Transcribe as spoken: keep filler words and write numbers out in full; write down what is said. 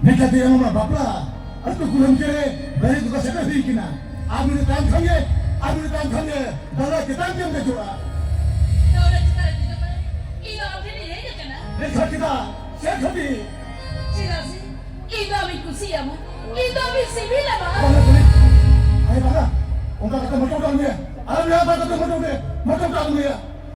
ᱢᱮᱱᱠᱷᱟᱱ ᱛᱮᱭᱟᱝ ᱢᱟ ᱵᱟᱯᱞᱟ ᱟᱹᱛᱩ ᱠᱩᱞᱦᱤ ᱢᱩᱪᱟᱹᱫ ᱨᱮ ᱵᱟᱹᱨᱭᱟᱹᱛ ᱠᱚ ᱥᱮᱴᱮᱨ ᱦᱩᱭ ᱠᱟᱱᱟ᱾ ᱟᱨ ᱢᱤᱫ ᱛᱟᱭᱚᱢ ᱠᱷᱟᱱ ᱜᱮ, ᱟᱨ ᱢᱤᱫ ᱛᱟᱭᱚᱢ ᱠᱷᱟᱱ ᱜᱮ ᱫᱟᱫᱟ ᱪᱮᱛᱟᱱ ᱛᱮᱢ ᱫᱮᱡᱚᱜᱼᱟ᱾ ᱫᱟᱫᱟ ᱪᱮᱛᱟᱱ ᱨᱮ ᱫᱮᱡᱚᱜ ᱢᱟᱱᱮ ᱤᱧ ᱫᱚ ᱟᱢ ᱴᱷᱮᱱ ᱤᱧ ᱦᱮᱡ ᱟᱠᱟᱱᱟ᱾ ᱢᱮᱱᱠᱷᱟᱱ ᱪᱮᱫᱟᱜ? ᱪᱮᱫ ᱠᱷᱟᱹᱛᱤᱨ? ᱪᱮᱫᱟᱜ ᱥᱮ ᱤᱧ ᱫᱚ ᱟᱢᱤᱧ ᱠᱩᱥᱤᱭᱟᱢᱟ, ᱤᱧ ᱫᱚ ᱟᱢᱤᱧ ᱥᱤᱵᱤᱞᱟᱢᱟ᱾ ᱵᱟᱝᱟ ᱠᱩᱞᱤ, ᱟᱭ ᱵᱟᱝᱟ, ᱚᱱᱠᱟ ᱠᱟᱛᱮ ᱢᱚᱴᱚ ᱠᱟᱜ ᱢᱮᱭᱟ᱾ ᱟᱨ ᱢᱮᱭᱟ ᱚᱱᱠᱟ ᱠᱟᱛᱮ ᱢᱚᱴᱚ ᱠᱟᱜ ᱢᱮᱭᱟ᱾